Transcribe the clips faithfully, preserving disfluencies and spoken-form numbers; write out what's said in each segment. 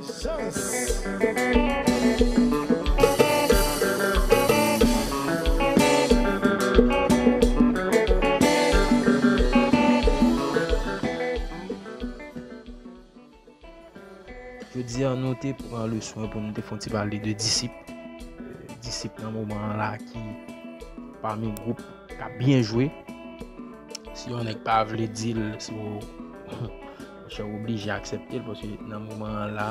Jodi a, nou te pran le swen pou nou te fè yon ti pale de Disip. Disip nan moman an la ki pami gwoup k ap byen jwe. Si yon nèg pa vle di l, si w, monchè, w oblije aksepte l, paske nan moman an la,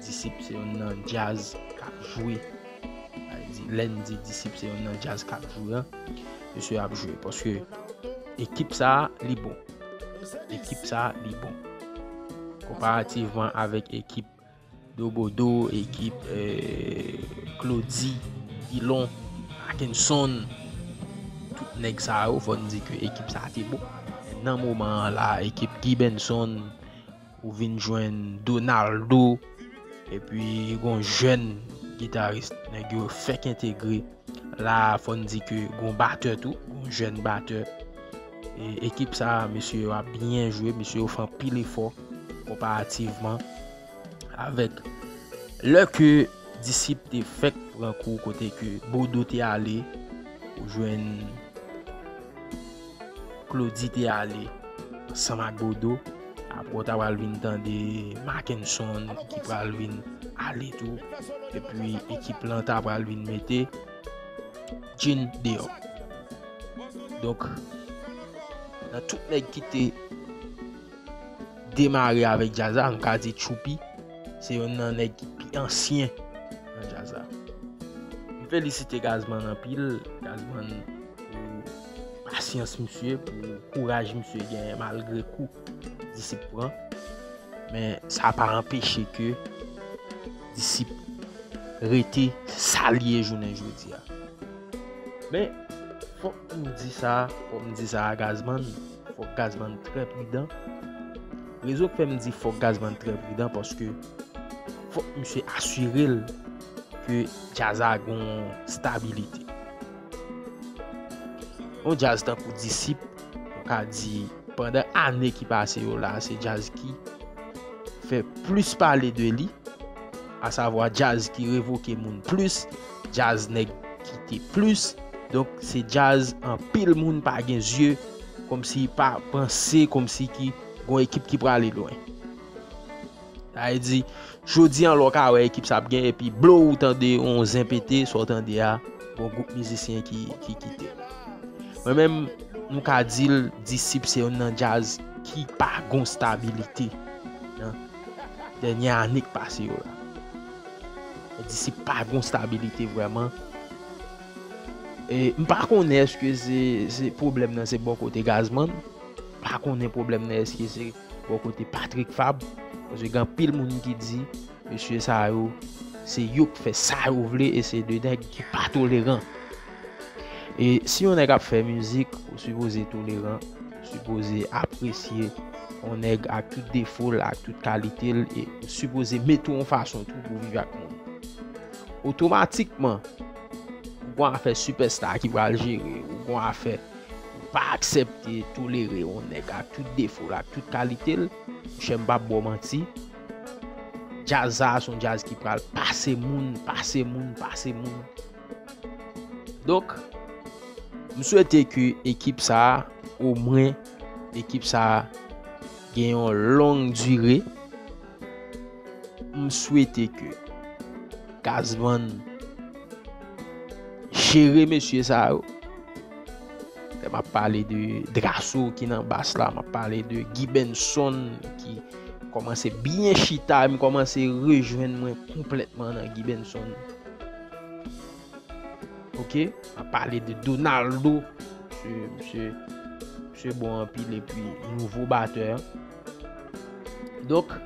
Disip se youn nan djaz k ap jwe. Sa vle di, lè n di Disip se youn nan djaz k ap jwe an, mesye ap jwe. Paske ekip sa a, li bon. Ekip sa a, li bon. Konparativman avèk ekip Dobodo, ekip, eh, Claudy, Pilon, Mackenson, tout nèg sa yo, fò n di ke ekip sa a te bon. Nan moman an la, ekip Guy Benson, ou vin jwenn Donaldo, epi gon jèn gitaris, nèg yo fèk entegre. La, fò n di ke gon batè tou, gon jèn batè. E, ekip sa, mesye yo ap byen jwe, mesye yo fè anpil efò konparativman avèk lè ke Disip te fèk pran kou kote ke Bodo te ale, ou jwenn Claudy te ale ansanm ak Bodo. Apre, w ta pral vin tande Mackenson ki pral vin ale tou. Epi, ekip lan ta pral vin mete Jean deyò. Donk, nan tout nèg ki te demare avèk djaz la, m ka di Tchoupi se youn nan nèg ki pi ansyen nan djaz la. M felisite Gazman anpil, Gazman, pou pasyans misye, pou kouraj misye genyen malgre kou Disip pran. Men sa pa anpeche ke Disip rete sa l ye jounen jodi a. Men, fòk m di sa, fòk m di sa a Gazman, fòk Gazman trè pridan. Rezon k fè m di fòk Gazman trè pridan, paske fòk misye asire l ke djaz la gon stabilite. Yon djaz tankou Disip, nou ka di, pandan ane ki pase yo la, se djaz ki fè plis pale de li, asavwa djaz ki revoke moun plis, djaz nèg kite plis. Donk, se djaz anpil moun pa gen zye, kòmsi pa panse, kòmsi ki gon ekip ki prale lwen. Sa vle di, jodi an, lè w ka wè ekip sa ap gen, epi blow, ou tande yon zen pete, sa w tande a, gon gwoup mizisyen ki, ki kite. Mwen menm, nou ka di l, Disip se youn nan djaz ki pa gon stabilite nan dènye ane k pase yo la. Disip pa gon stabilite vrèman. E, m pa konnen èske se, se pwoblèm nan se bò kote Gazman. M pa konnen pwoblèm nan èske se bò kote Patrick Fabre. Paske gen anpil moun ki di, mesye sa yo, se yo k fè sa yo vle e se de nèg ki pa toleran. E si yon nèg ap fè mizik, ou sipoze toleran, ou sipoze apresye yon nèg ak tout defo l, ak tout kalite l, e ou sipoze mete w yon fason tou pou viv ak moun. Otomatikman, ou gon afè sipèsta ki pral jere, ou gon afè ou pa aksepte tolere yon nèg ak tout defo l, ak tout kalite l, monchè, m p ap ba w manti. Djaz sa a se yon djaz ki pral pase moun, pase moun, pase moun. Donk, m swete ke ekip sa a, omwen, ekip sa a gen yon long dire. M swete ke Gazman jere mesye sa yo. Lè m ap pale de Drasso ki nan bas la, m ap pale de Guy Benson ki kòmanse byen chita, m kòmanse rejwenn mwen konplètman nan Guy Benson. Ok, m ap pale de Donaldo. Misye, misye, misye bon anpil epi nouvo batè an. Donk, m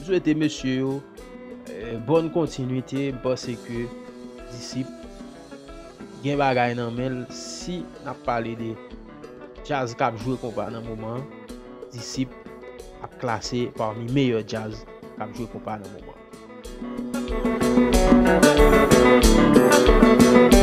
swete mesye yo, eh, bòn kontinite. M panse ke Disip gen bagay nan men l. Si n ap pale de djaz k ap jwe konpa nan moman an, Disip ap klase pami meyè djaz k ap jwe konpa nan moman an.